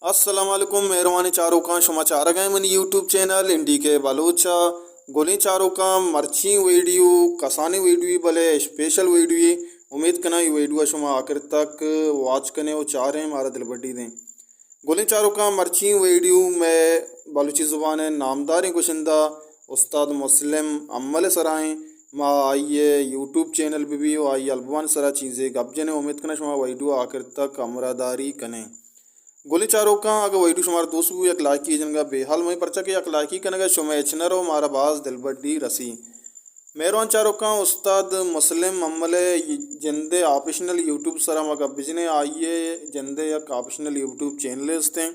السلام علیکم، مہروانیں چاروکاں، شما چارگ ءَ منی یوٹیوب چینل این ڈی کے بلوچ ءَ۔ گلیں چاروکاں، مرچی ویڈیو کسانیں ویڈیوے، بلے اسپیشل ویڈیوے۔ امید کناں اے ویڈیو ءَ شما آخر تک واچ کنیں و چاریں، مارا دلبڈی دیں۔ گلیں چاروکاں، مرچی ویڈیو مئے بلوچی زبان ءِ نامداریں گشندہ استاد مسلم امل ءِ سرا ایں۔ ما آئی ءِ یوٹیوب چینل بہ بی و آئی ءِ البمانی سرا چیزے گپ جنیں۔ امید کناں شما ویڈیو آخر تک ہمراہداری کنیں۔ گلیں چاروکاں، اگہ ویڈیو شمارا دوست بو، یک لائکی جنگا بے حال مئے، پرچا کہ یک لائکی کنگا شمئے ہچ نہ رو، مارا باز دلبڈی رسی۔ مہروان چاروکاں، استاد مسلم امل ءِ جند ءِ آپشنل یوٹیوب سرا ما گپ بجنیں، آئی ءِ جند ءِ یک آپشنل یوٹیوب چینل استیں۔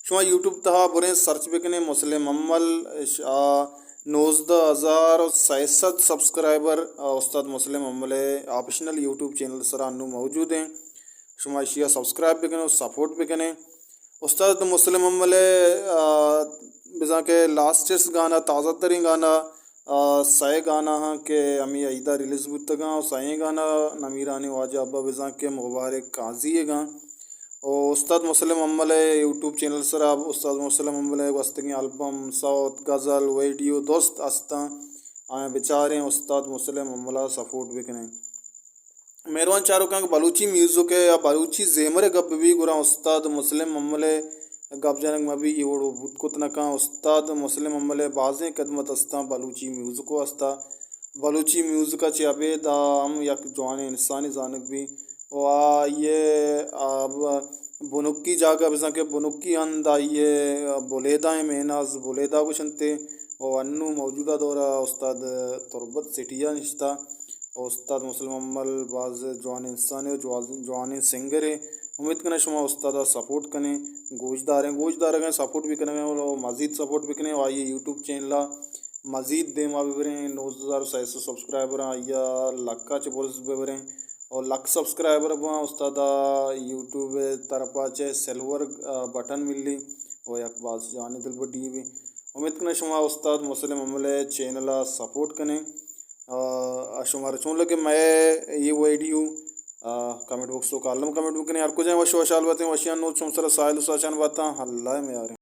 شما یوٹیوب تہا بریں، سرچ بکنیں مسلم امل، ش-، آ، نوزدہ ہزار و سئے سد سبسکرائبر، آ، استاد مسلم امل ءِ آپشنل یوٹیوب چینل سرا انو موجود ایں۔ شما اشیا سبسکرائب بکنیں و سپورٹ بکنیں۔ استاد مسلم امل ءِ، آ، بزاں کہ لاسٹس گانا، تازہ ترین گانا، آ، سئے گانا ہاں کہ ہمے عیدا ریلیز بوتگاں و سئیں گانا نمیرانیں واجہ ابا بزاں کہ مبارک قاضی ءِ گاں۔ و استاد مسلم امل ءِ یوٹیوب چینل سرا استاد مسلم امل ءِ گوستگیں البم، سوت، غزل، ویڈیو درست استاں، آیاں بچاریں، استاد مسلم امل ءَ سپورٹ بکنیں۔ مہروان چاروکاں، کہ بلوچی میوزک ءِ یا بلوچی زیمر ءِ گپ بہ بی، گڑا استاد مسلم امل ءِ گپ جنگ مہ بی، اے وڑ بوت کت نہ کن۔ استاد مسلم امل ءِ بازیں خدمت استاں بلوچی میوزک ءِ واسطہ۔ بلوچی میوزک ءَ چہ ابید آ ہم یک جوانیں انسانے زانگ بی۔ و آئی ءِ، آ، ب-، بنکی جاگہ بزاں کہ بنکی ہند آئی ءِ بلیدہ ءِ، میناز بلیدہ گوشنت ءُ انوں موجودہ دور ءَ استاد تربت سٹی ءَ نشتہ۔ استاد مسلم امل باز جوانیں انسانے ءُ جواز-، جوانیں سنگرے۔ امیت کناں شما استاد ءَ سپورٹ کنیں، گوش داریں، گوش دارگ ءَ سپورٹ بہ کنگ ءَ، مزید سپورٹ بہ کنیں ءُ آئی ءِ یوٹیوب چینل ءَ مزید دیما ببریں، نوزدہ ہزار سئے سد سبسکرائبر آں، آئی ءَ لکھ ءَ چہ برز ببریں۔ ءُ لکھ سبسکرائبر باں، استاد ءَ یوٹیوب ءِ طرف ءَ چہ سلور، آ، بٹن ملی ءُ یک باز جوانیں دلبڈی بی۔ امیت کناں شما استاد مسلم امل ءِ چینل ءَ سپورٹ کنیں۔ آ، شمارا چون لگے مئے اے ویڈیو؟ آ، کمنٹ باکس ءِ کالم کمنٹ بکنیں۔ ہر کجا وش وشحال باتیں، وشیاں نوچ شمسر ساحل ءُ ساچان باتاں۔ اللہ ءِ میاریں۔